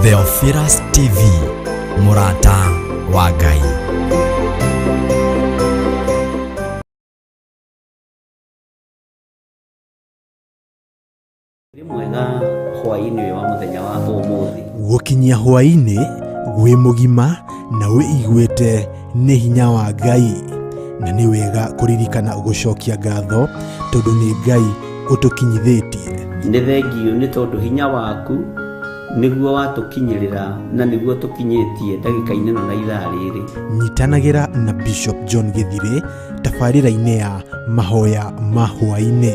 Theophilus TV, mũrata wa Ngai. Wĩ mwega hwaĩ-inĩ ũyũ wa mũthenya wa ũmũthĩ. Gũkinyia hwaĩ-inĩ wĩ mũgima na wĩiguĩte nĩ hinya wa Ngai, na nĩ wega kũririkana gũcokia ngatho tondũ nĩ Ngai ũtũkinyithĩtie. Nĩ thengiũ nĩ tondũ hinya waku nĩguo watũkinyĩrĩra na nĩguo tũkinyĩtie ndagĩka-inĩ ĩno na ithaa rĩrĩ. Nyitanagĩra na Bishop John Gĩthirĩ tabarĩra-inĩ ya mahoya ma hwaĩ-inĩ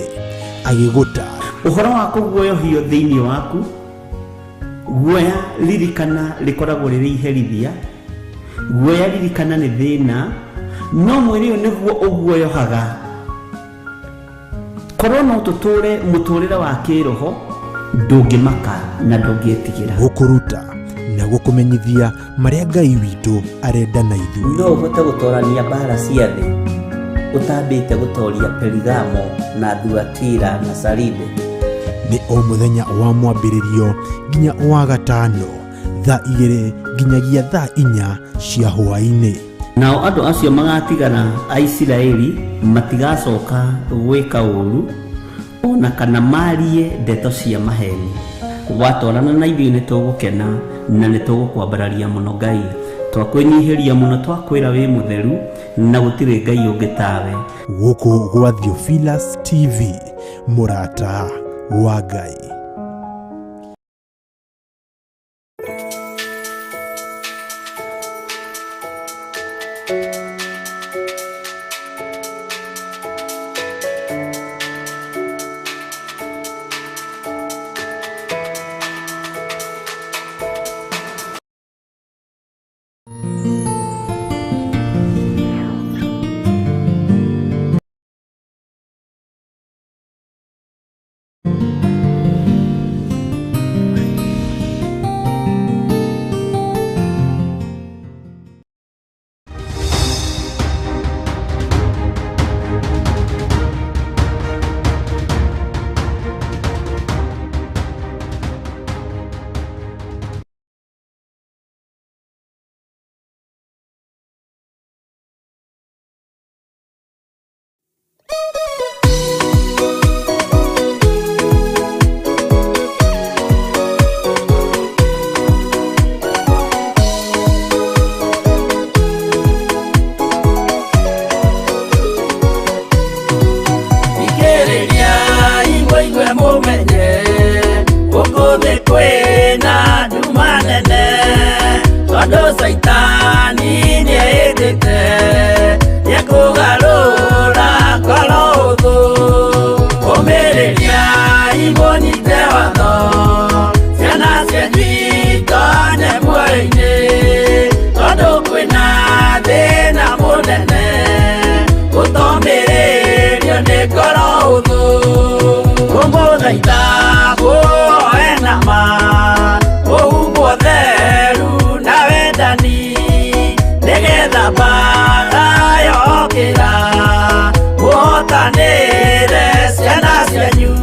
agĩgũta Ũhoro wa kũguoyohio thĩinĩ waku, guoya ririkana rĩkoragwo rĩrĩ iherithia, guoya ririkana nĩ thĩna, no mwĩrĩ ũyũ nĩguo ũguoyohaga. Korwo no tũtũre mũtũrĩre wa kĩroho, ndũngĩmaka na ndũngĩtigĩra. Gũkũruta na gũkũmenyithia marĩa Ngai witũ arenda na ithuĩ. No ũhote gũtorania mbara cia thĩ ũtambĩte gũtoria Perigamo na Thuatira na Saride? Nĩ o mũthenya wa mwambĩrĩrio nginya wa gatano thaa 2 nginyagia thaa 4 cia hwaĩ-inĩ. Nao andũ acio magatigara a Isiraeli matigacoka gwĩka ũũru o na kana maarie ndeto cia maheeni. Watwarana na ithuĩ nĩ tũgũkena na nĩ tũgũkwambararia mũno Ngai. Twakwĩnyihĩria mũno twakwĩra wĩ mũtheru na gũtirĩ Ngai ũngĩ tawe. Gũkũ gwa Theophilus TV, mũrata wa Ngai. Ikĩrĩria igwe mũmenye gũkũ thĩ kwĩna nduma nene, tondũ Caitani nĩehĩtĩte nĩekũgarũra ngoro ũthũ. Ũmĩrĩria imũnyite watho, ciana cianyu itonye muoyo-inĩ, tondũ kwĩna thĩna mũnene gũtomĩrĩrio nĩ ngoro ũthũ. Kũmũthaitha mũhoe na ma, mũhumbwo theru na wendani, nĩgetha mbaara yokĩra mũhotanĩre ciana cianyu.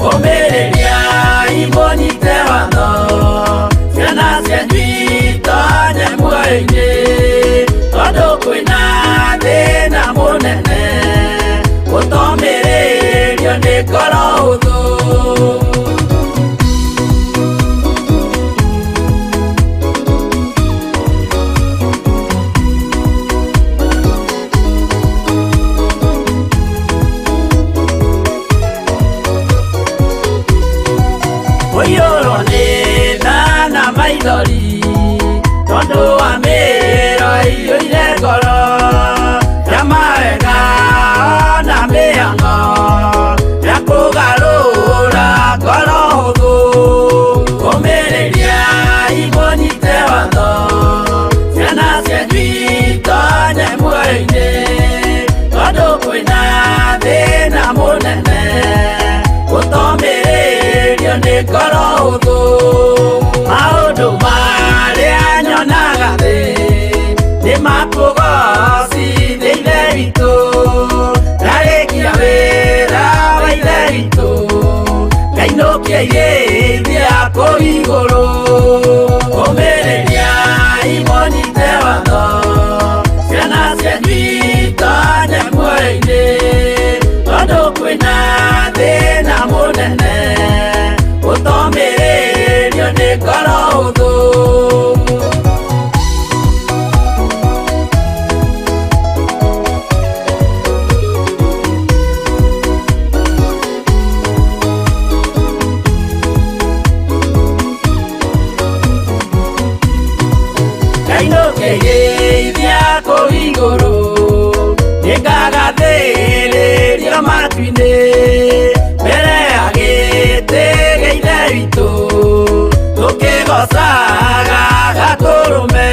Ũmĩrĩria imũnyite watho, ciana cianyu itonye muoyo-inĩ, tondũ kwĩna thĩna mũnene gũtomĩrĩrio nĩ ngoro ũthũ. Ũiyũrwo nĩ tha na maithori, tondũ wa mĩĩro ĩiyũire ngoro ya mawega na mĩhang'o ya kũgarũra ngoro hũthũ. Ũmĩrĩria imũnyite watho, ciana cianyu itonye muoyo-inĩ, tondũ kwĩna thĩna mũnene gũtomĩrĩrio nĩ ngoro hũthũ. Maũndũ marĩa nyonaga thĩ nĩ makũgocithia Ithe witũ, ndarĩkia wĩra wa Ithe witũ, ngainũkia irĩithia kũu igũrũ. mũnene ũtomĩrĩrio nĩ ngoro hũthũ. Kainũkĩgeithia kũu igũrũ nĩngagathĩrĩrio matu-inĩ mbere ya gĩtĩ gĩa Ithe witũ tũkĩgocaga Gatũrũme.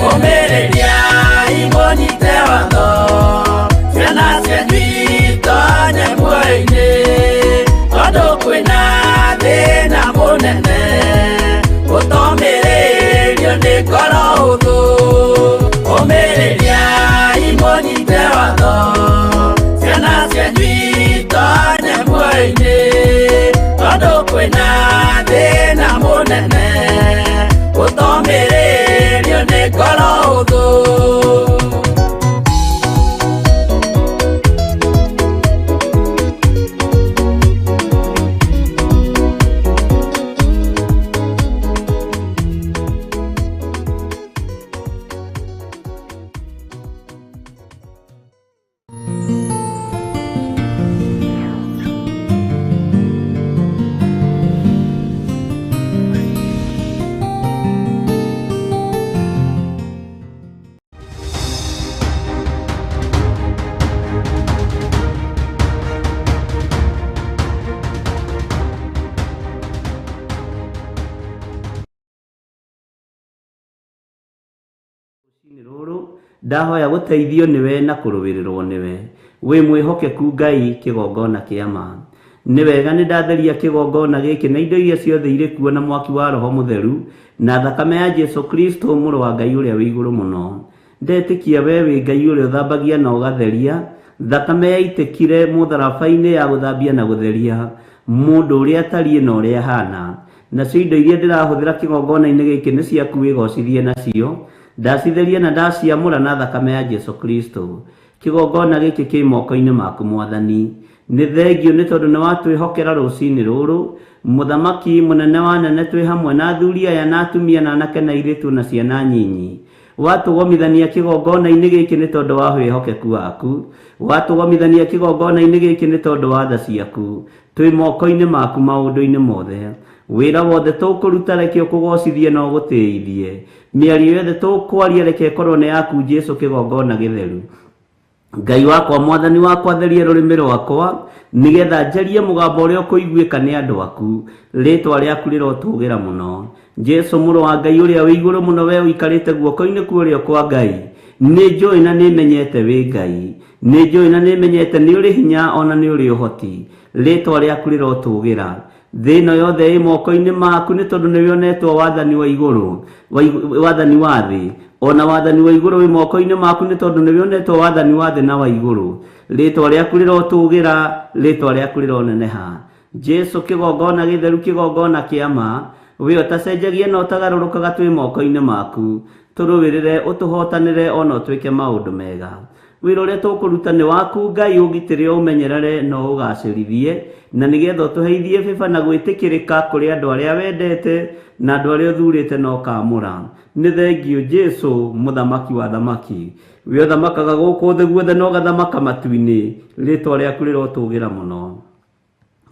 Ũmĩrĩriai mũnyite watho ciana cianyu itonye muoyo-inĩ tondũ kwĩna thĩna mũnene ũtomĩrĩrio nĩ ngoro hũthũ. Ũmĩrĩriai mũnyite watho ciana cianyu itonye muoyo-inĩ tondũ kwĩna thĩna mũnene ũtomĩrĩrio nĩ ngoro hũthũ. Rũcinĩ rũrũ ndahoya gũteithio nĩwe na kũrũĩrĩrwo nĩwe wĩ mwĩhokeku Ngai kĩgongona kĩa ma. Nĩ wega nĩ ndatheria kĩgongona gĩkĩ na indo iria ciothe irĩ kuo na mwaki wa Roho Mũtheru na thakame ya Jesu Kristo mũrũ wa Ngai ũrĩa wĩ igũrũ mũno. Ndetĩkia we wĩ Ngai ũrĩa ũthambagia na ũgatheria, thakame yaitĩkire mũtharaba-inĩ ya gũthambia na gũtheria mũndũ ũrĩa atariĩ na ũrĩa ahana. Nacio indo iria ndĩrahũthĩra kĩgongona-inĩ gĩkĩ nĩ ciaku wĩgocithie nacio, ndacitheria na ndaciamũra na thakame ya Jesu Kristo. Kĩgongona gĩkĩ kĩ moko-inĩ maku Mwathani. Nĩ thengio nĩ tondũ nĩ watwĩhokera rũcinĩ rũrũ, mũthamaki mũnene wa nene twĩ hamwe na athuri aya na atumia na anake na airĩtu na ciana nyinyi. Watũgomithania kĩgongona-inĩ gĩkĩ nĩ tondũ wa wĩhokeku waku, watũgomithania kĩgongona-inĩ gĩkĩ nĩ tondũ wa tha ciaku. Twĩ moko-inĩ maku maũndũ-inĩ mothe. Wĩra wothe tũkũruta reke ũkũgocithie na ũgũtĩithie. Mĩario yothe tũkwaria reke ĩkorwo nĩ yaku Jesu kĩgongona gĩtheru. Ngai wakwa Mwathani wakwa theria rũrĩmĩ rwakwa nĩgetha njarie mũgambo ũrĩa ũkũiguĩka nĩ andũ aku. Rĩtwa rĩaku rĩrotũgĩra mũno. Jesu mũrũ wa Ngai ũrĩa wĩ igũrũ mũno we ũikarĩte guoko-inĩ kwa ũrĩo kwa Ngai, nĩ njũĩ na nĩ menyete wĩ Ngai, nĩ njũĩ na nĩ menyete nĩ ũrĩ hinya ona nĩ ũrĩ ũhoti. Rĩtwa rĩaku rĩrotũgĩra. Thĩ ĩno yothe ĩ moko-inĩ maku nĩ tondũ nĩwe ũnetwo wathani wa igũrũ, wathani wa thĩ, ona wathani wa igũrũ wĩ moko-inĩ maku nĩ tondũ nĩwe ũnetwo wathani wa thĩ na wa igũrũ. Rĩtwa rĩaku rĩrotũgĩra, rĩtwa rĩaku rĩroneneha. Jesu kĩgongona gĩtheru kĩgongona kĩa ma, we ũtacenjagia na ũtagarũrũkaga twĩ moko-inĩ maku. Tũrũĩrĩre, ũtũhotanĩre ona ũtwĩke maũndũ mega. Wĩra ũrĩa tũkũruta nĩ waku Ngai, ũgitĩre ũmenyerere na ũgacĩrithie, na nĩgetha ũtũheithie bĩba na gwĩtĩkĩrĩka kũrĩ andũ arĩa wendete na andũ arĩa ũthurĩte na ũkamũra. Nĩ thengio Jesu mũthamaki wa thamaki, we ũthamakaga gũkũ thĩ guothe na ũgathamaka matu-inĩ. Rĩtwa rĩaku rĩrotũgĩra mũno.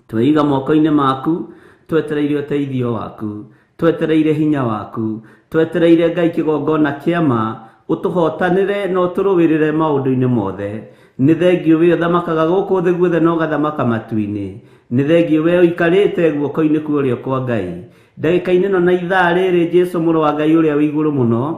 Tweiga moko-inĩ maku, twetereire ũteithio waku, twetereire hinya waku, twetereire Ngai kĩgongona kĩa ma, ũtũhotanĩre na ũtũrũĩrĩre maũndũ-inĩ mothe. Nĩ thengio we ũthamakaga gũkũ thĩ guothe na ũgathamaka matu-inĩ. Nĩ thengio we ũikarĩte guoko-inĩ kwa ũrĩo kwa Ngai. Ndagĩka-inĩ ĩno na ithaa rĩrĩ Jesu mũrũ wa Ngai ũrĩa wĩ igũrũ mũno,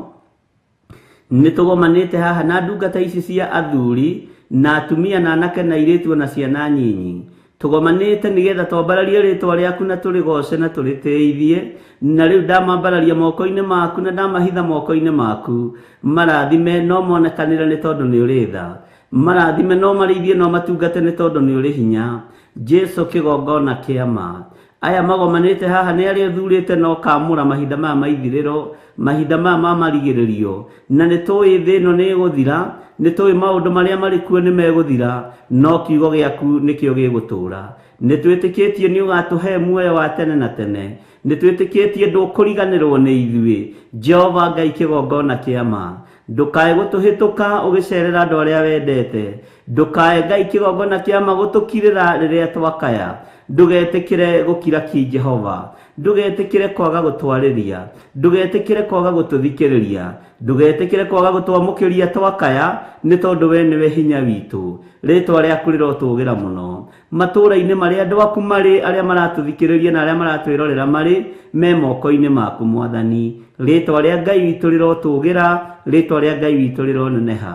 nĩ tũgomanĩte haha na ndungata ici cia athuri na atumia na anake na airĩtu na ciana nyinyi. Tũgomanĩte nĩgetha twambararie rĩtwa rĩaku na tũrĩgoce na tũrĩtĩithie, na rĩu ndamambararia moko-inĩ maku na ndamahitha moko-inĩ maku. Marathime no monekanĩre nĩ tondũ nĩ ũrĩ tha, marathime no marĩithie no matungate nĩ tondũ nĩ ũrĩ hinya. Jesu kĩgongona kĩa ma. Aya magomanĩte haha nĩ arĩa ũthurĩte na ũkamũra mahinda maya ma ithirĩro, mahinda maya ma marigĩrĩrio, na nĩ tũĩ thĩ ĩno nĩ ĩgũthira, nĩ tũĩ maũndũ marĩa marĩ kuo nĩ megũthira, no kiugo gĩaku nĩkĩo gĩgũtũũra. Nĩ twĩtĩkĩtie nĩ ũgatũhe muoyo wa tene na tene. Nĩ twĩtĩkĩtie ndũkũriganĩrwo nĩ ithuĩ. Jehova Ngai kĩgongona kĩa ma, ndũkae gũtũhĩtũka ũgĩcerera andũ arĩa wendete. Ndũkae Ngai kĩgongona kĩa ma gũtũkirĩra rĩrĩa twakaya. Ndũgetĩkĩre gũkira ki Jehova, ndũgetĩkĩre kwaga gũtwarĩria, ndũgetĩkĩre kwaga gũtũthikĩrĩria, ndũgetĩkĩre kwaga gũtwamũkĩria twakaya, nĩ tondũ we nĩwe hinya witũ. Rĩtwa rĩaku rĩrotũgĩra mũno matũũra-inĩ marĩa andũ aku marĩ, arĩa maratũthikĩrĩria na arĩa maratwĩrorera marĩ me moko-inĩ maku Mwathani. Rĩtwa rĩa Ngai witũ rĩrotũgĩra, rĩtwa rĩa Ngai witũ rĩroneneha.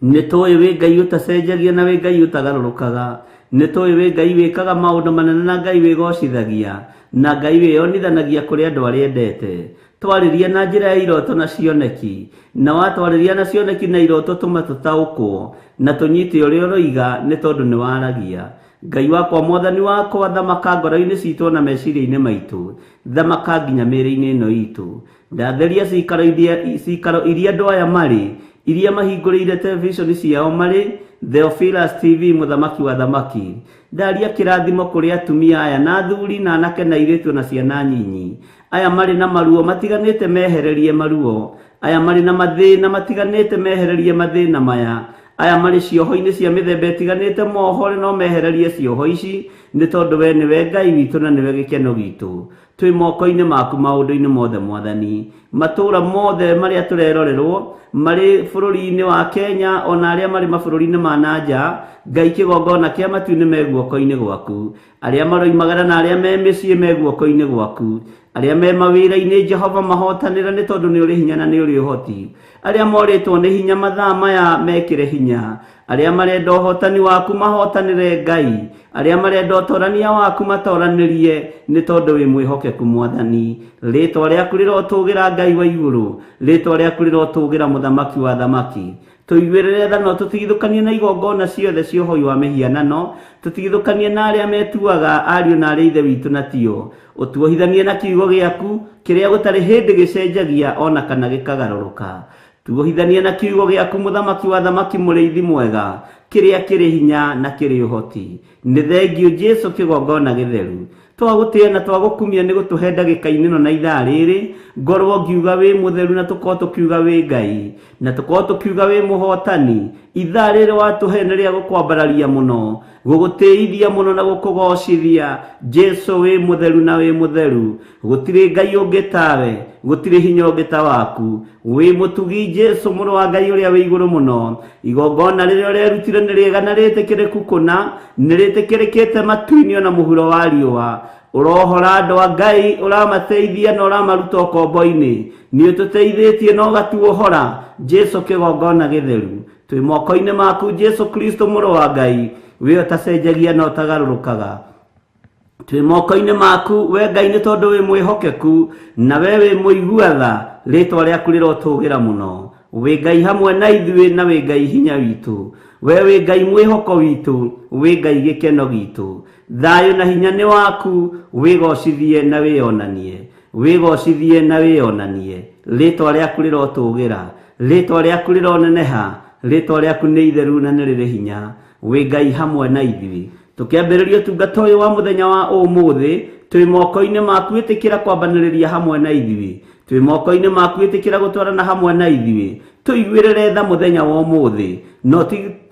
Nĩ tũĩ wĩ Ngai ũtacenjagia na wĩ Ngai ũtagarũrũkaga. Nĩ tũĩ wĩ Ngai wĩkaga maũndũ manene na Ngai wĩgocithagia na Ngai wĩyonithanagia kũrĩ andũ arĩa endete. Twarĩria na njĩra ya iroto na cioneki, na watwarĩria na cioneki na iroto tũma tũtaũkwo na tũnyite ũrĩa ũroiga, nĩ tondũ nĩ waragia. Ngai wakwa, Mwathani wakwa, thamaka ngoro-inĩ citũ na meciria-inĩ maitũ, thamaka nginya mĩĩrĩ-inĩ ĩno itũ. Ndatheria cikaro iria andũ aya marĩ, iria mahingũrĩire televisheni ciao marĩ Theophilus TV, mũthamaki wa thamaki. Ndaria kĩrathimo kũrĩ atumia aya na athuri na anake na airĩtu na ciana nyinyi. Aya marĩ na maruo matiganĩte mehererie maruo. Aya marĩ na mathĩna matiganĩte mehererie mathĩna maya. Aya marĩ cioho-inĩ cia mĩthemba ĩtiganĩte mohore no mehererie cioho ici, nĩ tondũ we nĩwe Ngai witũ na nĩwe gĩkeno gitũ. Twĩ moko-inĩ maku maũndũ-inĩ mothe Mwathani. Matũũra mothe marĩa tũrerorerwo marĩ bũrũri-inĩ wa Kenya ona arĩa marĩ mabũrũri-inĩ ma na nja, Ngai kĩgongona kĩa matu-inĩ me guoko-inĩ gwaku. Arĩa maroimagara na arĩa me mĩciĩ me guoko-inĩ gwaku. Arĩa me mawĩra-inĩ Jehova mahotanĩra, nĩ tondũ nĩ ũrĩ hinya na nĩ ũrĩ ũhoti. Arĩa morĩtwo nĩ hinya mathaa maya mekĩre hinya. Arĩa marenda ũhotani waku mahotanĩre Ngai. Arĩa marenda ũtorania waku matoranĩrie, nĩ tondũ wĩ mwĩhokeku Mwathani. Rĩtwa rĩaku rĩrotũgĩra Ngai wa igũrũ, rĩtwa rĩaku rĩrotũgĩra mũthamaki wa thamaki. Tũiguĩrĩre tha na tũtigithũkanie na igongona ciothe cia ũhoi wa mĩhianano, tũtigithũkanie na arĩa metuaga ariũ na arĩa ithe witũ na tio. Ũtuohithanie na kiugo gĩaku kĩrĩa gũtarĩ hĩndĩ gĩcenjagia ona kana gĩkagarũrũka. Tuohithanie na kiugo gĩaku mũthamaki wa thamaki, mũrĩithi mwega, kĩrĩa kĩrĩ hinya na kĩrĩ ũhoti. Nĩ thengiũ Jesu kĩgongona gĩtheru. Twagũtĩĩa na twagũkumia nĩ gũtũhe ndagĩka-inĩ ĩno na ithaa rĩrĩ, ngorwo ngiuga wĩ mũtheru na tũkorwo tũkiuga wĩ Ngai, na tũkorwo tũkiuga wĩ mũhotani. Ithaa rĩrĩ watũhe nĩ rĩa gũkwambararia mũno, gũgũtĩithia mũno na gũkũgocithia. Jesu wĩ mũtheru na wĩ mũtheru, gũtirĩ Ngai ũngĩ tawe, gũtirĩ hinya ũngĩ ta waku. Wĩ mũtugi Jesu mũrũ wa Ngai ũrĩa wĩ igũrũ mũno. Igongona rĩrĩa ũrerutire nĩ rĩega na rĩtĩkĩrĩku kũna, nĩ rĩtĩkĩrĩkĩte matu-inĩ ona mũhuro wa riũa. Ũrohora andũ a Ngai, ũramateithia na ũramaruta ũkombo-inĩ. Nĩ ũtũteithĩtie na ũgatuohora. Jesu kĩgongona gĩtheru, twĩ moko-inĩ maku Jesu Kristo mũrũ wa Ngai, wĩ ũtacenjagia na ũtagarũrũkaga. Twĩ moko-inĩ maku we Ngai, nĩ tondũ wĩ mwĩhokeku na we wĩ mũigua tha. Rĩtwa rĩaku rĩrotũgĩra mũno. Wĩ Ngai hamwe na ithuĩ na wĩ Ngai hinya witũ. We wĩ Ngai mwĩhoko witũ, wĩ Ngai gĩkeno gitũ. Thayũ na hinya nĩ waku, wĩgocithie na wĩonanie, wĩgocithie na wĩonanie. Rĩtwa rĩaku rĩrotũgĩra, rĩtwa rĩaku rĩroneneha, rĩtwa rĩaku nĩ itheru na nĩ rĩrĩ hinya. Wĩ Ngai hamwe na ithuĩ. Tũkĩambĩrĩria ũtungata ũyũ wa mũthenya wa ũmũthĩ, twĩ moko-inĩ maku, ĩtĩkĩra kwambanĩrĩria hamwe na ithuĩ. Twĩ moko-inĩ maku, ĩtĩkĩra gũtwarana hamwe na ithuĩ. Tũiguĩrĩre tha mũthenya wa ũmũthĩ,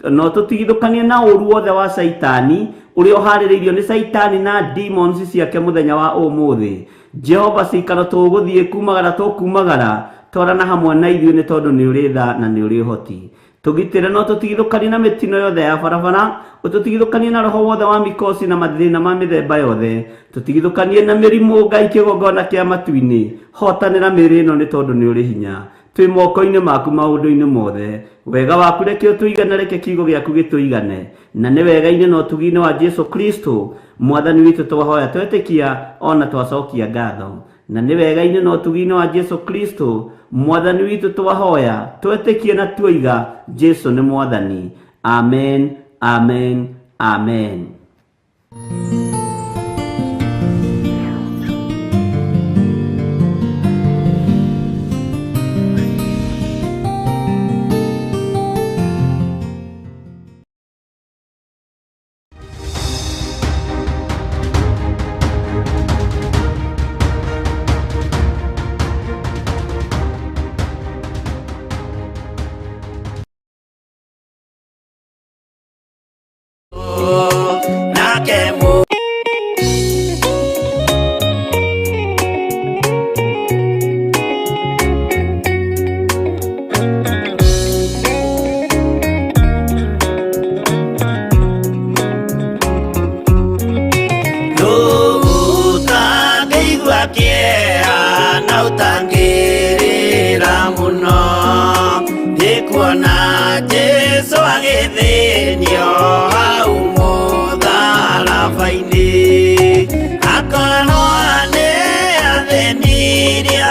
no tũtigithũkanie na ũru wothe wa Caitani ũrĩa ũharĩrĩirio nĩ Caitani na demons ciake mũthenya wa ũmũthĩ. Jehova, cikaro tũgũthiĩ kumagara tũkumagara, twarana hamwe na ithuĩ, nĩ tondũ nĩ ũrĩ tha na nĩ ũrĩ ũhoti. Tũgitĩre no tũtigithũkanie na mĩtino yothe ya barabara, ũtũtigithũkanie na roho wothe wa mikosi na mathĩna ma mĩthemba yothe, tũtigithũkanie na mĩrimũ. Ngai kĩgongona kĩa matu-inĩ, hotanĩra mĩĩrĩ ĩno, nĩ tondũ nĩ ũrĩ hinya. Twĩ moko-inĩ maku maũndũ-inĩ mothe. Wega waku reke ũtũigane, reke kiugo gĩaku gĩtũigane, na nĩ wega-inĩ na ũtugi-inĩ wa Jesu Kristo Mwathani witũ twahoya, twetĩkia ona twacokia ngatho. Na nĩ wega-inĩ na ũtugi-inĩ wa Jesu Kristo Mwathani witũ twahoya, twetĩkia na tuoiga Jesu nĩ Mwathani. Amen, amen, amen. mũtharaba-inĩ. Akorwo nĩ athĩnirie,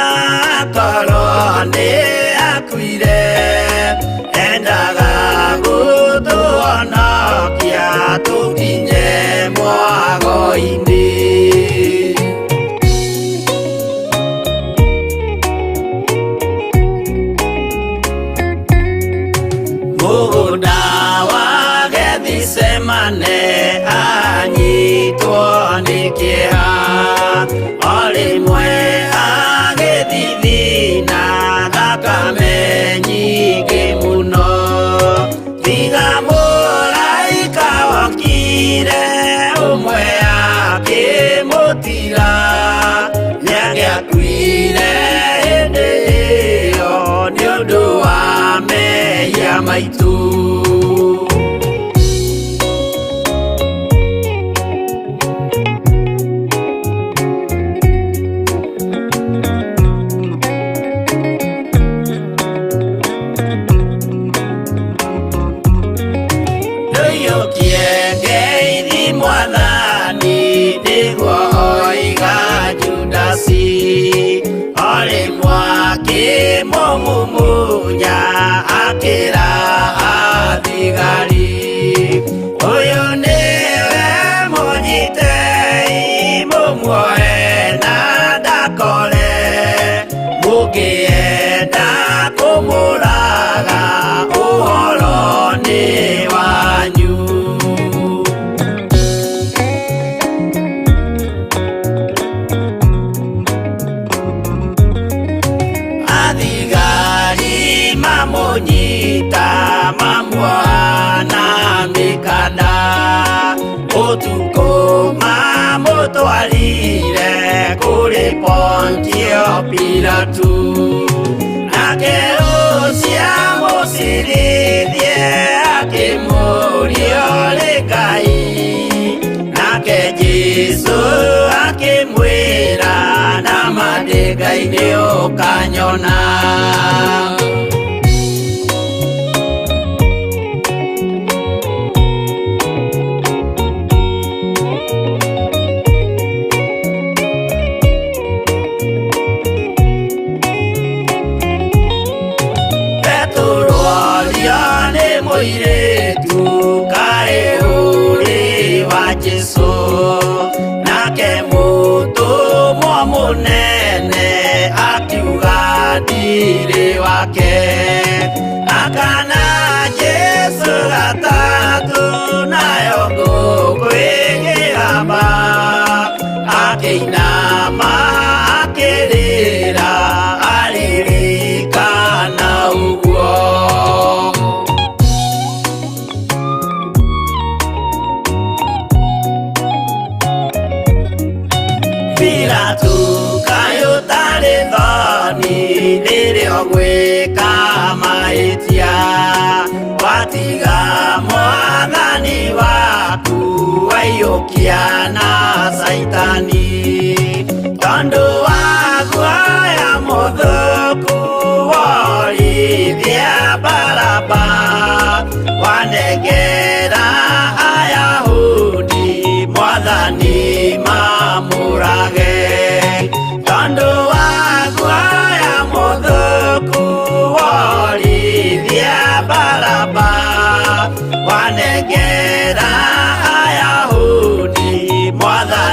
akorwo nĩ akuire, endaga gũtũhonokia tũkinye mwago-inĩ. Mũgũnda wa Gethisemane anyitwo nĩ kĩeha, o rĩmwe agĩthithina thakame nyingĩ mũno. Tiga mũraika wokire ũmwe akĩmũtira, nĩangĩakuire hĩndĩ ĩyo nĩ ũndũ wa mehia maitũ. Ndũiyũkie ngeithi Mwathani, nĩguo oiga Judasi, o rĩmwe akĩmũmumunya akĩra athigari, ũyũ nĩwe mũnyitei mũmuoe na ndakore, mũngĩenda kũmũraga ũhoro nĩ wanyu. Athigari mamũnyita mamuoha na mĩkanda, ũtukũ mamũtwarire kũrĩ Pontio Pilatu, nake ũcio amũcirithie akĩmũũria ũrĩ Ngai, nake Jesũ akĩmwĩra nama ndĩ Ngai nĩ ũkanyona. Petero orio nĩ mũirĩtu kaĩ ũrĩ wa Jesũ, nake mũtũmwo mũnene akiuga ndirĩ wake. Akana Jesũ gatatũ nayo ngũkũ ĩkĩgamba, akĩinama akĩrĩra aririkana ũguo. Pilatu kaĩ ũtarĩ thoni rĩrĩa ũgwĩka mahĩtia, watiga Mwathani waku waiyũkia na Caitani, tondũ wa guoya mũthũku worithia Baraba, wanengera Ayahudi Mwathani mamũrage, tondũ wa guoya mũthũku worithia Baraba, wanengera Ayahudi Mwathani.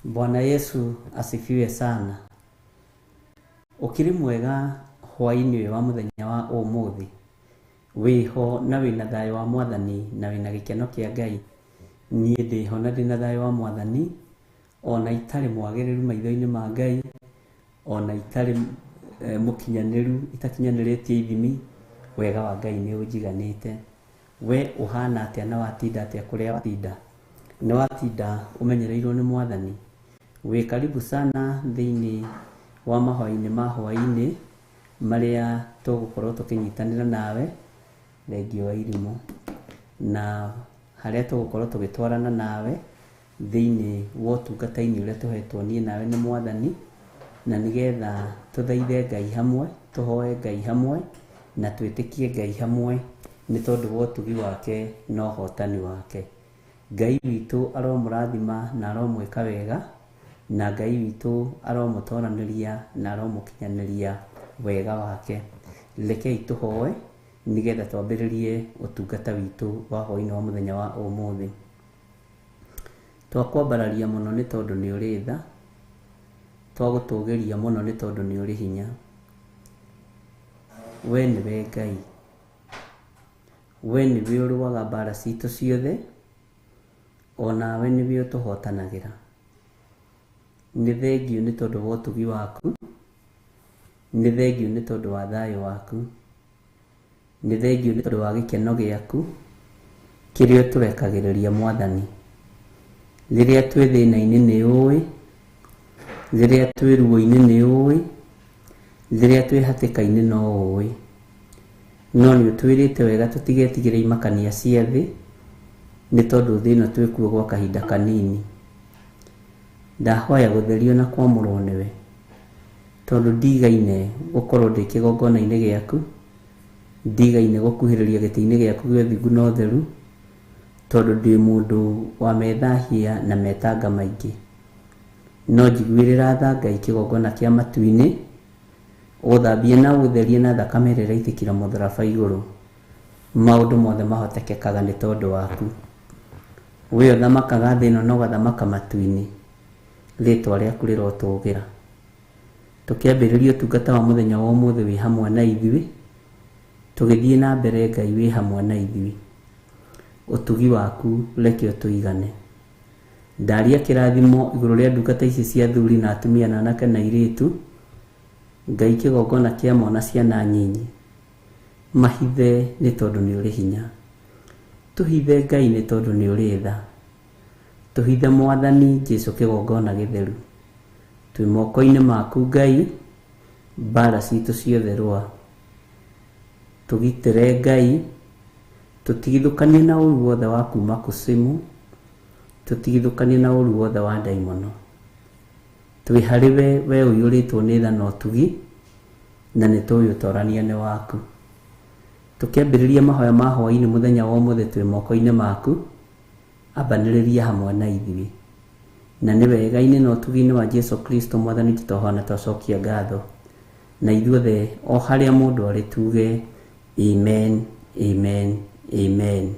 Bwana Yesu asifiwe sana. Ũkĩrĩ mwega hwaĩ-inĩ ũyũ wa mũthenya wa ũmũthĩ? Wĩho na wĩna thayũ wa Mwathani na wĩna gĩkeno kĩa Ngai? Niĩ ndĩho na ndĩna thayũ wa Mwathani, ona itarĩ mwagĩrĩru maitho-inĩ ma Ngai, ona itarĩ mũkinyanĩru, itakinyanĩrĩtie ithimi, wega wa Ngai nĩ ũnjiganĩte. We ũhana atĩa na watinda atĩa kũrĩa watinda? Nĩ watinda ũmenyereirwo nĩ Mwathani? Wĩ karibu sana thĩinĩ wa mahoya-inĩ ma hwaĩ-inĩ marĩa tũgũkorwo tũkĩnyitanĩra nawe, thengiũ wa irimũ, na harĩa tũgũkorwo tũgĩtwarana nawe thĩinĩ wa ũtungata-inĩ ũrĩa tũhetwo niĩ nawe nĩ Mwathani, na nĩgetha tũthaithe Ngai hamwe, tũhoe Ngai hamwe, na twĩtĩkie Ngai hamwe, nĩ tondũ wa ũtugi wake na ũhotani wake. Ngai witũ aromũrathima na aromwĩka wega, na Ngai witũ aromũtoranĩria na aromũkinyanĩria wega wake. Rekei tũhoe nĩgetha twambĩrĩrie ũtungata witũ wa hwaĩ-inĩ wa mũthenya wa ũmũthĩ. Twakwambararia mũno nĩ tondũ nĩ ũrĩ tha, twagũtũgĩria mũno nĩ tondũ nĩ ũrĩ hinya. We nĩwe Ngai, we nĩwe ũrũaga mbara citũ ciothe, onawe nĩwe ũtũhotanagĩra. Nĩ thengiũ nĩ tondũ wa ũtugi waku, nĩ thengiũ nĩ tondũ wa thayũ waku, nĩ thengiũ nĩ tondũ wa gĩkeno gĩaku kĩrĩa ũtũrekagĩrĩria Mwathani. Rĩrĩa twĩ thĩna-inĩ nĩ ũĩ, rĩrĩa twĩ ruo-inĩ nĩ ũĩ, rĩrĩa twĩ hatĩka-inĩ no ũĩ. No nĩ ũtwĩrĩte wega tũtigetigĩre imakania cia thĩ, nĩ tondũ thĩ ĩno twĩkuo gwa kahinda kanini. Ndahoya gũtherio na kwamũrwo nĩwe, tondũ ndigaine gũkorwo ndĩ kĩgongona-inĩ gĩaku, ndigaine gũkuhĩrĩria gĩtĩ-inĩ gĩaku gĩa ũthingu na ũtheru, tondũ ndĩ mũndũ wa methahia na metanga maingĩ. No njiguĩrĩra tha Ngai kĩgongona kĩa matu-inĩ, ũthambie na ũtherie na thakame ĩrĩa ĩraitĩkĩra mũtharaba igũrũ. Maũndũ mothe mahotekekaga nĩ tondũ waku. We ũthamakaga thĩ ĩno na ũgathamaka matu-inĩ, rĩtwa rĩaku rĩrotũgĩra. Tũkĩambĩrĩria ũtungata wa mũthenya wa ũmũthĩ wĩ hamwe na ithuĩ, tũgĩthiĩ na mbere Ngai wĩ hamwe na ithuĩ. Ũtugi waku reke ũtũigane. Ndaria kĩrathimo igũrũ rĩa ndungata ici cia athuri na atumia na anake na airĩtu, Ngai kĩgongona kĩa mwana ciana nyinyi, mahithe nĩ tondũ nĩ ũrĩ hinya. Tũhithe Ngai nĩ tondũ nĩ ũrĩ tha. Tũhithe Mwathani Jesu kĩgongona gĩtheru. Twĩ moko-inĩ maku Ngai, mbara citũ ciothe rũa. Tũgitĩre Ngai, tũtigithũkanie na ũru wothe wa kuma kusimu, tũtigithũkanie na ũru wothe wa ndaimono. Twĩ harĩ we, we ũiyũrĩtwo nĩ tha na ũtugi, na nĩ tũĩ ũtorania nĩ waku. Tũkĩambĩrĩria mahoya ma hwaĩ-inĩ mũthenya wa ũmũthĩ twĩ moko-inĩ maku, ambanĩrĩria hamwe na ithuĩ. Na nĩ wega-inĩ na ũtugi-inĩ wa Jesu Kristo Mwathani tũtohoa na twacokia ngatho. Na ithuothe o harĩa mũndũ arĩ tuge amen, amen, amen.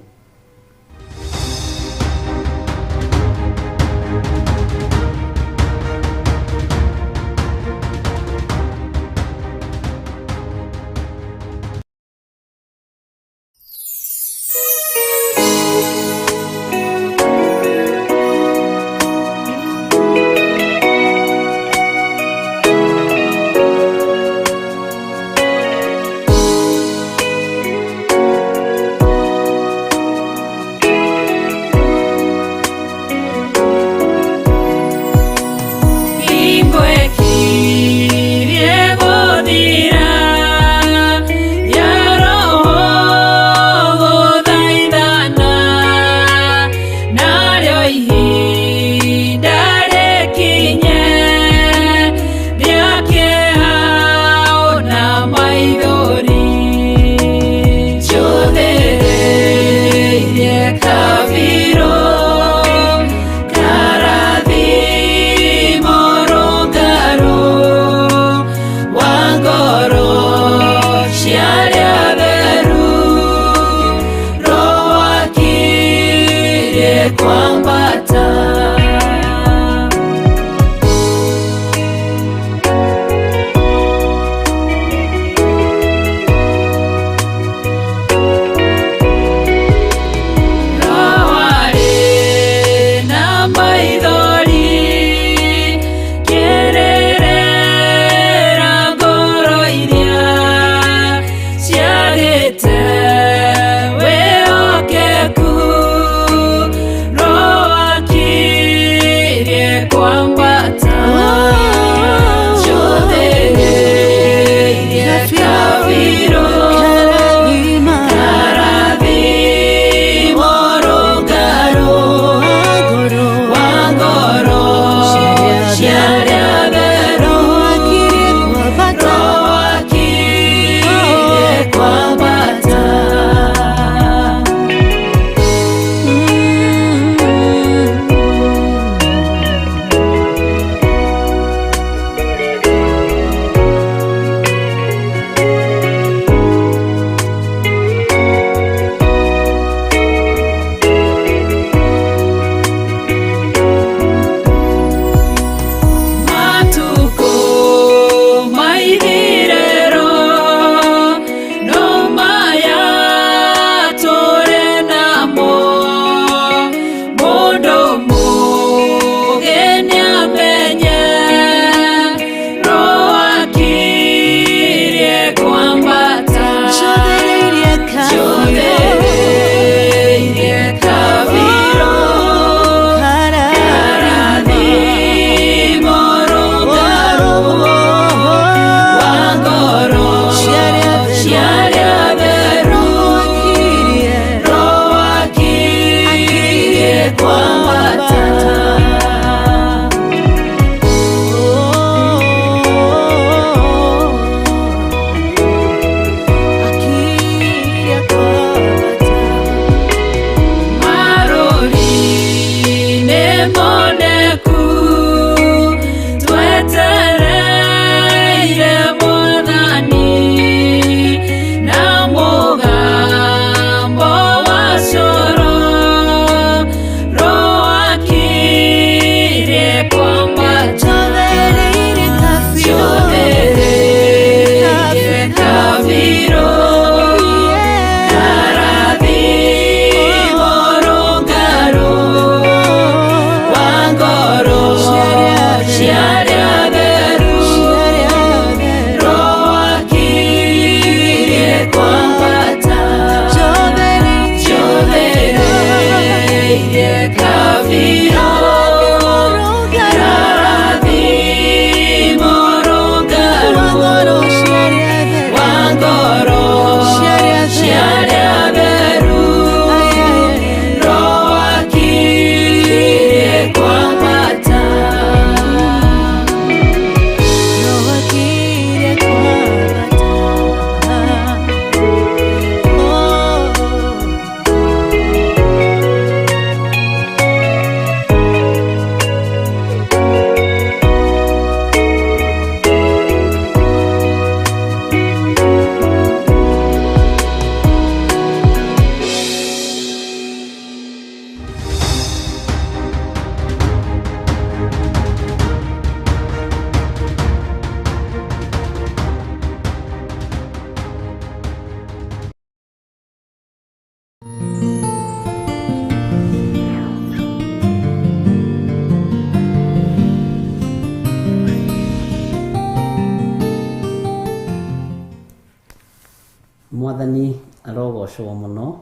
Mwathani arogocwo mũno.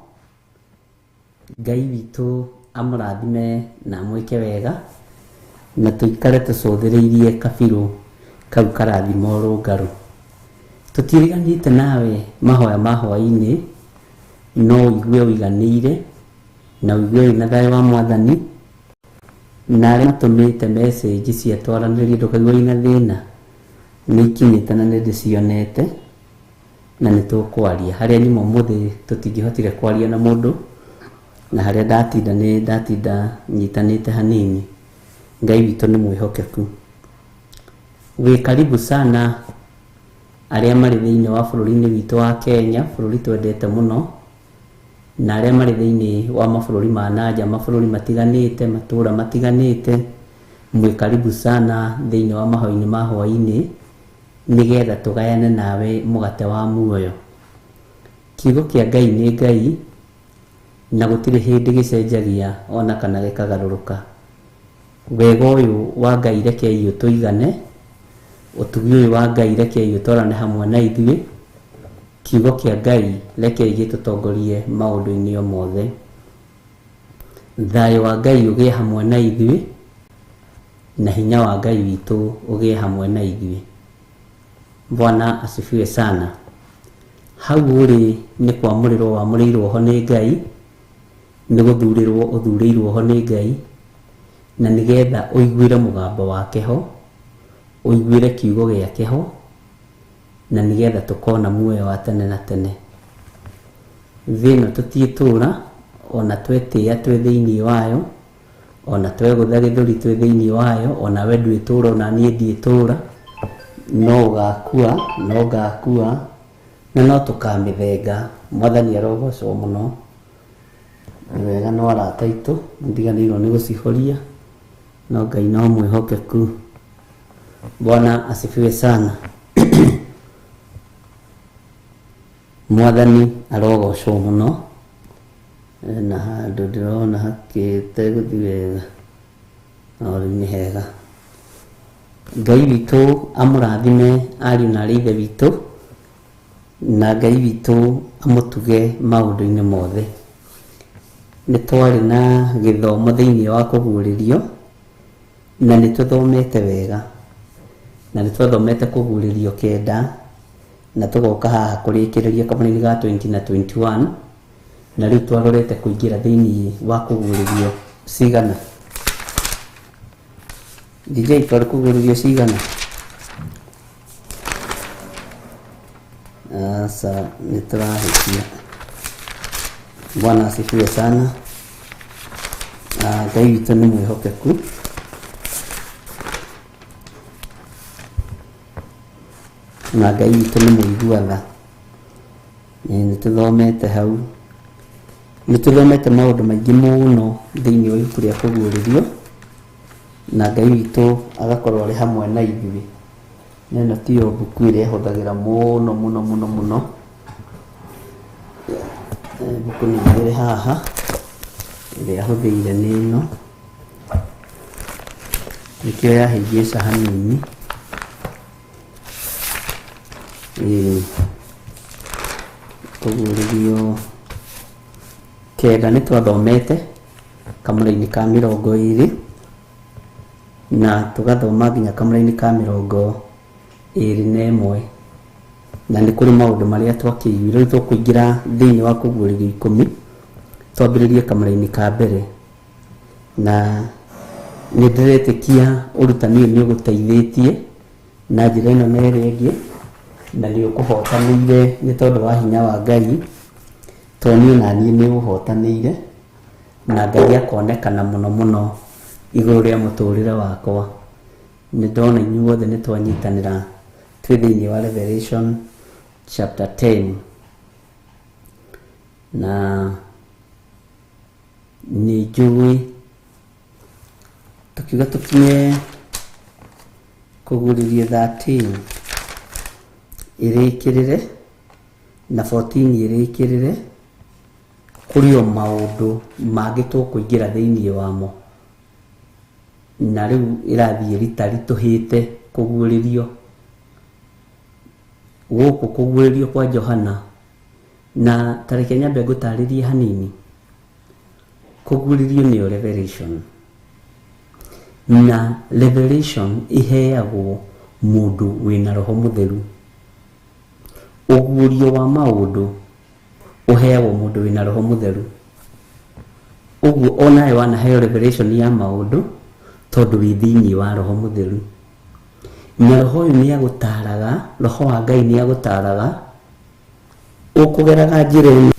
Ngai witũ amũrathime na amwĩke wega, na tũikare tũcũthĩrĩirie kabirũ kau karathima ũrũngarũ. Tũtiriganĩte nawe mahoya ma hwaĩ-inĩ, no ũigue ũiganĩire na ũigue wĩna thayũ wa Mwathani, na arĩa matũmĩte message cia twaranĩrie ndũkaigua wĩna thĩna, nĩ ikinyĩte na nĩ ndĩcionete na nĩ tũkwaria. Harĩa nyuma ũmũthĩ tũtingĩhotire kwaria na mũndũ, na harĩa ndatinda nĩ ndatinda nyitanĩte hanini. Ngai witũ nĩ mwĩhokeku. Wĩ karibu sana arĩa marĩ thĩinĩ wa bũrũri-inĩ witũ wa Kenya, bũrũri twendete mũno, na arĩa marĩ thĩinĩ wa mabũrũri ma nanja, mabũrũri matiganĩte, matũra matiganĩte, mwĩ karibu sana thĩinĩ wa mahoya-inĩ ma hwaĩ-inĩ, nĩgetha tũgayane nawe mũgate wa muoyo. Kiugo kĩa Ngai nĩ Ngai, na gũtirĩ hĩndĩ gĩcenjagia ona kana gĩkagarũrũka. Wega ũyũ wa Ngai rekei ũtũigane, ũtugi ũyũ wa Ngai rekei ũtwarane hamwe na ithuĩ, kiugo kĩa Ngai rekei gĩtũtongorie maũndũ-inĩ o mothe. Thayũ wa Ngai ũgĩe hamwe na ithuĩ, na hinya wa Ngai witũ ũgĩe hamwe na ithuĩ. Bwana asifiwe sana. Hau ũrĩ nĩ kwamũrĩrwo wamũrĩirwo ho nĩ Ngai, nĩ gũthurĩrwo ũthurĩirwo ho nĩ Ngai, na nĩgetha ũiguĩre mũgambo wake ho, ũiguĩre kiugo gĩake ho, na nĩgetha tũkona muoyo wa tene na tene. Thĩ ĩno tũtiĩtũra, ona twetĩĩa twĩ thĩinĩ wayo, ona twegũtha gĩthũri twĩ thĩinĩ wayo, ona we ndwĩtũra, ona niĩ ndiĩtũra, no ũgakua, no ngakua, na no tũkamĩthenga. Mwathani arogocwo mũno. Nĩ wega no arata aitũ, nĩndiganĩirwo nĩ gũcihoria, no Ngai no mwĩhokeku. Bwana asifiwe sana. Mwathani arogocwo mũno. Na handũ ndĩrona hakĩte gũthiĩ wega, no rĩu nĩ hega. Ngai witũ amũrathime ariũ na arĩ ithe witũ, na Ngai witũ amũtuge maũndũ-inĩ mothe. Nĩ twarĩ na gĩthomo thĩinĩ wa kũguũrĩrio, na nĩ tũthomete wega, na nĩ twathomete kũguũrĩrio kenda, na tũgoka haha kũrĩkĩrĩria kamũra-inĩ ga 20 na 21, na rĩu twarorete kũingĩra thĩinĩ wa kũguũrĩrio cigana. DJ twarĩ kũguũrĩrio cigana? Aca nĩ tũrahĩtia. Bwana asifiwe sana. Ngai witũ nĩ mwĩhokeku. Na Ngai witũ nĩ mũigua tha. Nĩ tũthomete hau. Nĩ tũthomete maũndũ maingĩ mũno thĩinĩ wa ibuku rĩa kũguũrĩrio, na Ngai witũ agakorwo arĩ hamwe na ithuĩ. Na ĩno tiyo mbuku ĩrĩa hũthagĩra mũno mũno mũno mũno. Mbuku nĩ ĩrĩ haha, ĩrĩa hũthĩire nĩ ĩno. Nĩkĩo yahĩngĩca hanini. Ĩĩ kũguũrĩrio kenda nĩ twathomete kamũra-inĩ ka mĩrongo ĩrĩ, na tũgathoma nginya kamũra-inĩ ka mĩrongo ĩrĩ na ĩmwe, na nĩ kũrĩ maũndũ marĩa twakĩiguire. Rĩu tũkũingĩra thĩinĩ wa kũguũrĩrio ikũmi, twambĩrĩrie kamũra-inĩ ka mbere, na nĩ ndĩretĩkia ũrutani ũyũ nĩ ũgũteithĩtie na njĩra ĩno na ĩrĩa ĩngĩ, na nĩ ũkũhotanĩire nĩ tondũ wa hinya wa Ngai, tondũ niĩ ona niĩ nĩ ũhotanĩire, na Ngai akonekana mũno mũno igũrũ rĩa mũtũrĩre wakwa. Nĩ ndona inyuothe nĩ twanyitanĩra twĩ thĩinĩ wa Revelation chapter 10, na nĩ njũĩ tũkiuga tũkinye kũguũrĩrio 13 ĩrĩkĩrĩre na 14 ĩrĩkĩrĩre, kũrĩ o maũndũ mangĩ tũkũingĩra thĩinĩ wamo, na rĩu ĩrathiĩ rĩtaritũhĩte kũguũrĩrio. Gũkũ kũguũrĩrio kwa Johana Na tareke nyambe ngũtarĩrie hanini. Kũguũrĩrio nĩyo revelation. Na revelation iheagwo mũndũ wĩna roho mũtheru. Ũguũrio wa maũndũ ũheagwo mũndũ wĩna roho mũtheru. Ũguo onawe wanaheo revelation ya maũndũ tondũ wĩ thĩinĩ wa roho mũtheru. Na roho ũyũ nĩ agũtaraga, roho wa Ngai nĩ agũtaraga ũkũgeraga njĩra ĩno.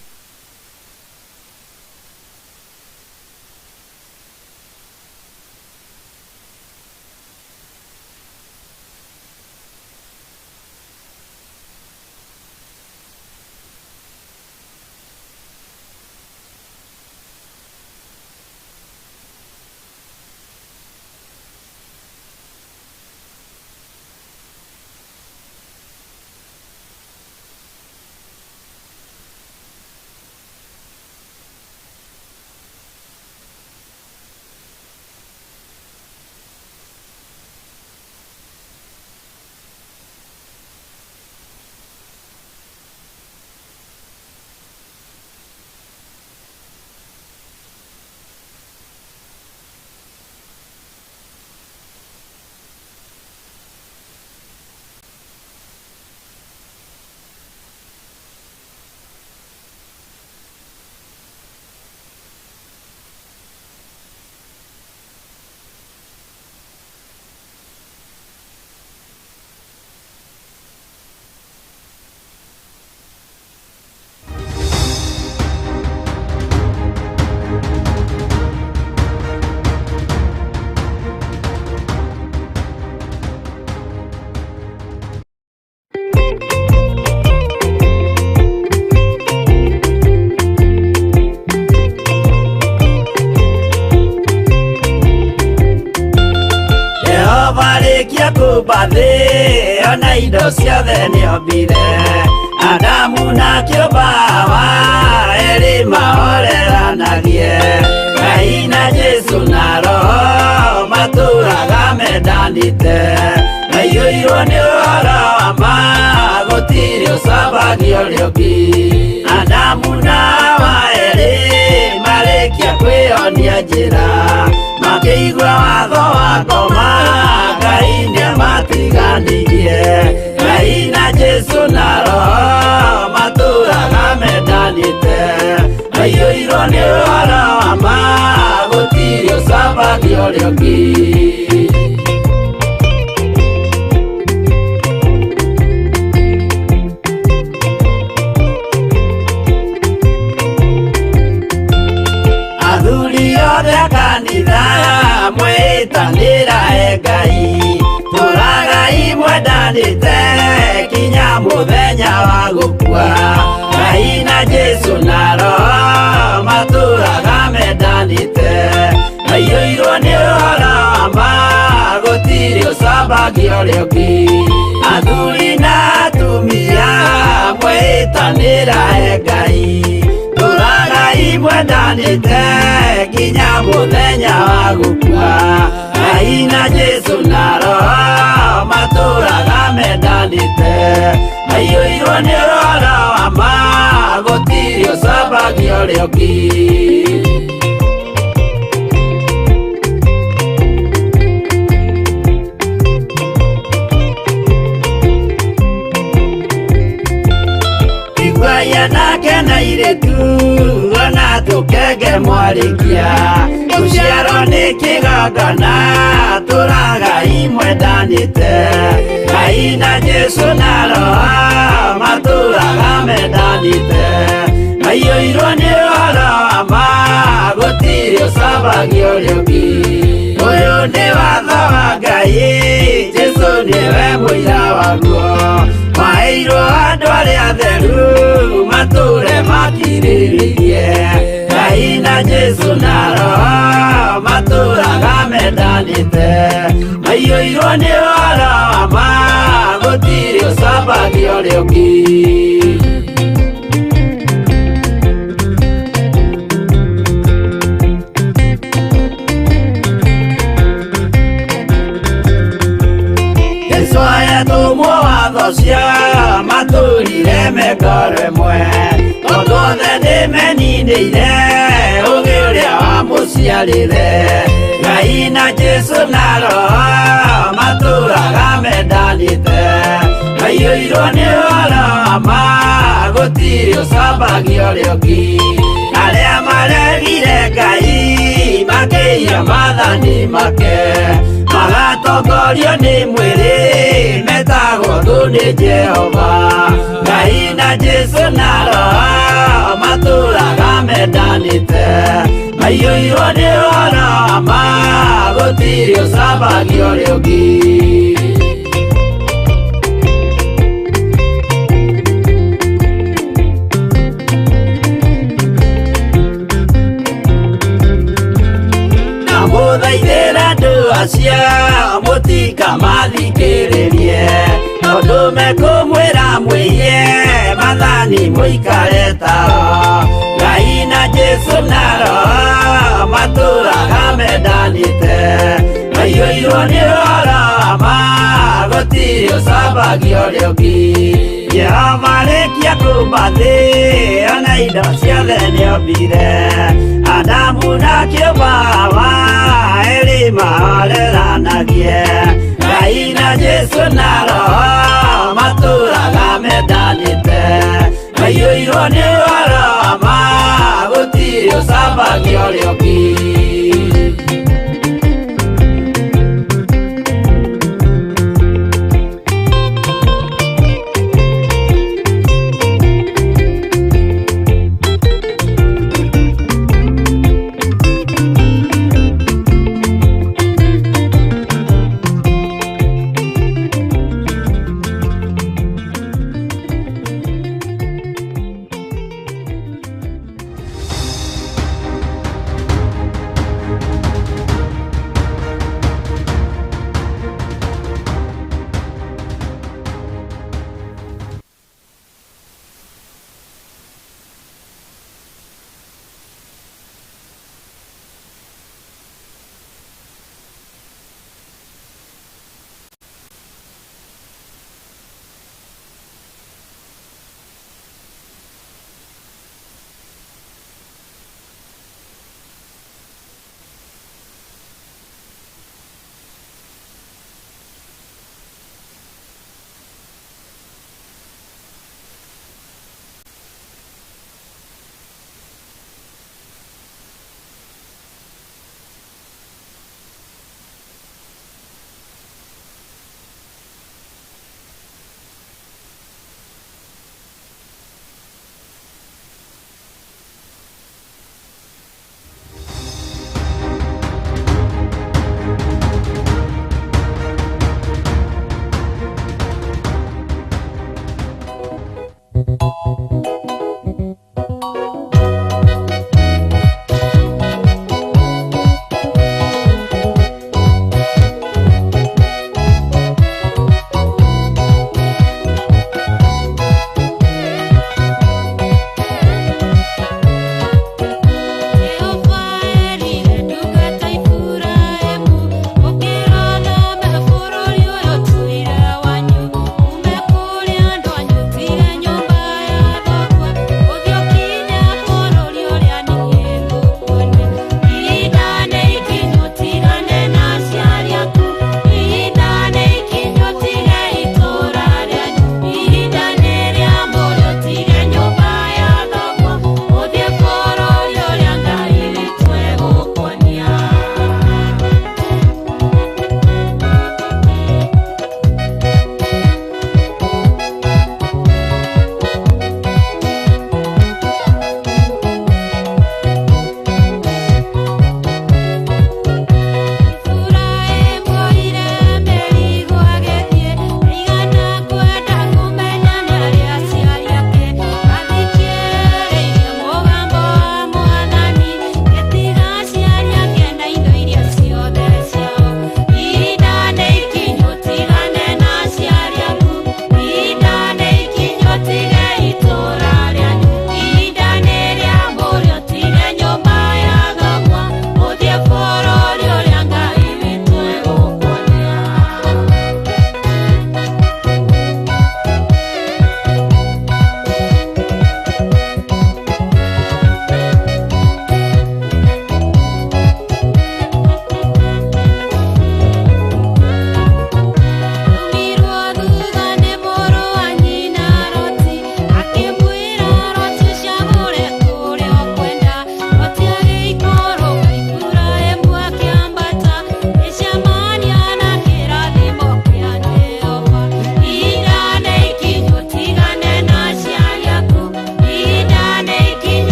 Jehova rĩkia kũmba thĩ ona indo ciothe nĩombire. Adamu na kĩũmba Hawa erĩ mahoreranagie. Ngai na Jesũ na Roho matũraga mendanĩte. Maiyũirwo nĩ ũhoro wa ma gũtirĩ ũcambagia ũrĩa ũngĩ. Adamu na Hawa erĩ marĩkia kwĩyonia njĩra, makĩigua watho wa ngoma Ngai nĩamatiganirie. Ngai na Jesũ na Roho matũraga mendanĩte. Maiyũirwo nĩ ũhoro wa ma gũtirĩ ũcambagia ũrĩa ũngĩ. Athuri othe a kanitha mwĩtanĩra e Ngai, tũragai mwendanĩte kinya mũthenya wa gũkua. Ngai na Jesũ na Roho matũraga mendanĩte. Maiyũirwo nĩ ũhoro wa ma gũtirĩ ũcambagia ũrĩa ũngĩ. Athuri na atumia mwĩtanĩra e Ngai, tũragai mwendanĩte nginya mũthenya wa gũkua. Ngai na Jesũ na Roho matũraga mendanĩte. Maiyũirwo nĩ ũhoro wa ma gũtirĩ ũcambagia ũrĩa ũngĩ. Iguai anake na airĩtu ona tũkenge mwarĩkia, gũciarwo nĩ kĩgongona tũragai mwendanĩte. Ngai na Jesũ na Roho matũraga mendanĩte. Maiyũirwo nĩ ũhoro wa ma gũtirĩ ũcambagia ũrĩa ũngĩ. Ũyũ nĩ watho wa Ngai, Jesũ nĩwe mũira waguo. Maheirwo andũ arĩa atheru matũre makirĩrĩirie. Ngai na Jesũ na Roho matũraga mendanĩte. Maiyũirwo nĩ ũhoro wa ma gũtirĩ ũcambagia ũrĩa ũngĩ. Jesũ ahetũmwo watho cia Matũrire mengoro ĩmwe tondũ othe nĩmeninĩire ũgĩ ũrĩa wamũciarire. Ngai na Jesũ na Roho matũraga mendanĩte, maiyũirwo nĩ ũhoro wa ma, gũtirĩ ũcambagia ũrĩa ũngĩ. Arĩa maregire Ngai makĩiya maathani make, magatongorio nĩ mwĩrĩ, metagwo thũ nĩ Jehova. Ngai na Jesũ na Roho matũraga mendanĩte, maiyũirwo nĩ ũhoro wa ma, gũtirĩ ũcambagia ũrĩa ũngĩ. Ndamũthaithĩra andũ acio mũtikamathikĩrĩrie, tondũ mekũmwĩra mwĩiye maathani mũikare tao. Ngai na Jesũ na Roho matũraga mendanĩte, maiyũirwo nĩ ũhoro wa ma, gũtirĩ ũcambagia ũrĩa ũngĩ. Jehova arĩkia kũũmba thĩ ona indo ciothe nĩombire, Adamu na kĩũmba Hawa erĩ mahoreranagie. Ngai na Jesũ na Roho matũraga mendanĩte, maiyũirwo nĩ ũhoro wa ma, gũtirĩ ũcambagia ũrĩa ũngĩ.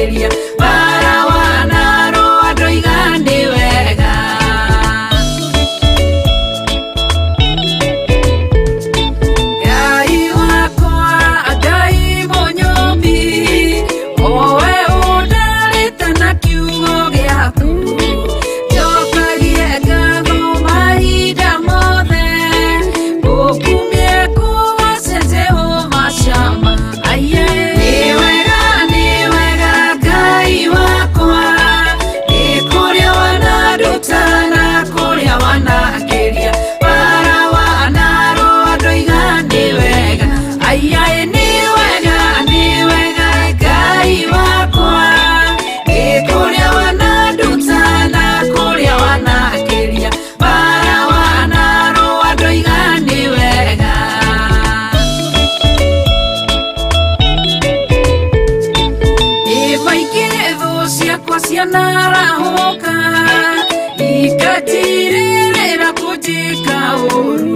wanakĩria bara wanarũa ndoiga nĩ wega. Ngai wakwa, Ngai mũnyũmbi, owe ũndarĩte na kiugo gĩaku, njokagie ngatho mahinda mothe, ngũkumie kũgoce Jehova Shama. Aiye, nĩ wega, nĩ wega Ngai wakwa, nĩ kũrĩa wananduta na kũrĩa wanakĩria, bara wanarũa ndoiga nĩ wega. Aiye, nĩ wega, nĩ wega Ngai wakwa, nĩ kũrĩa wananduta na kũrĩa wanakĩria, bara wanarũa ndoiga nĩ wega. Nĩ maingĩ thũ ciakwa cianarahũka, ikatirĩrĩra kũnjĩka ũru,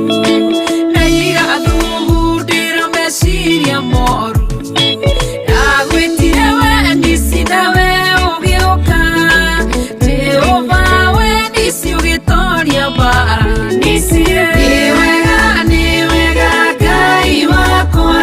na igathugundĩra meciria moru. Ndagwĩtire we nisi nawe ũgĩũka, Jehova we nisi ũgĩtoria mbara nisi. Nĩ wega, nĩ wega Ngai wakwa,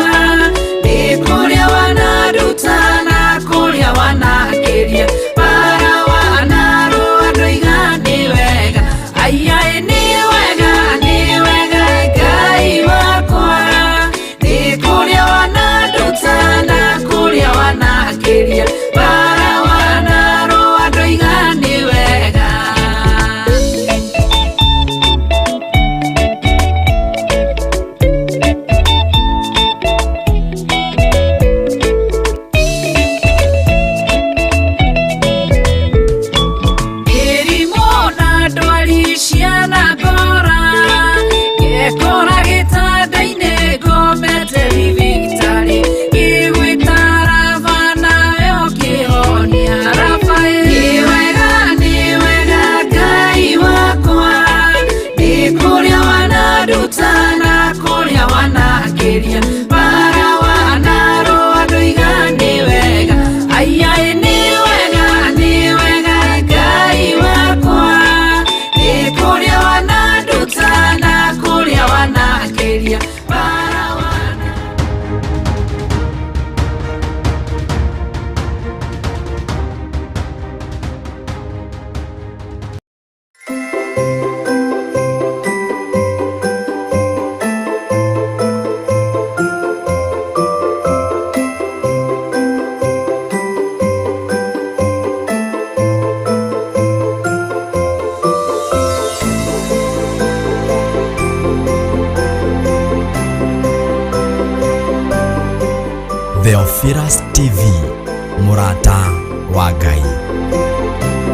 nĩ kũrĩa wananduta na kũrĩa wanakĩria, bara wanarũa ndoiga nĩ wega. Aiya, nĩ wega, nĩ wega Ngai wakwa, nĩ kũrĩa wananduta na kũrĩa wanakĩria, bara wanarũa ndoiga nĩ wega. Mĩrimũ na ndwari cianangora, ngekora gĩtanda-inĩ ngomete thibitarĩ, ngĩgwĩta Raba nawe ũkĩhonia. Raba, nĩ wega, nĩ wega Ngai wakwa, nĩ kũrĩa wananduta na kũrĩa wanakĩria, bara wanarũa ndoiga nĩ wega. Aiya, nĩ wega, nĩ wega Ngai wakwa, nĩ kũrĩa wananduta na kũrĩa wanakĩria, bara wana Theophilus TV, mũrata wa Ngai.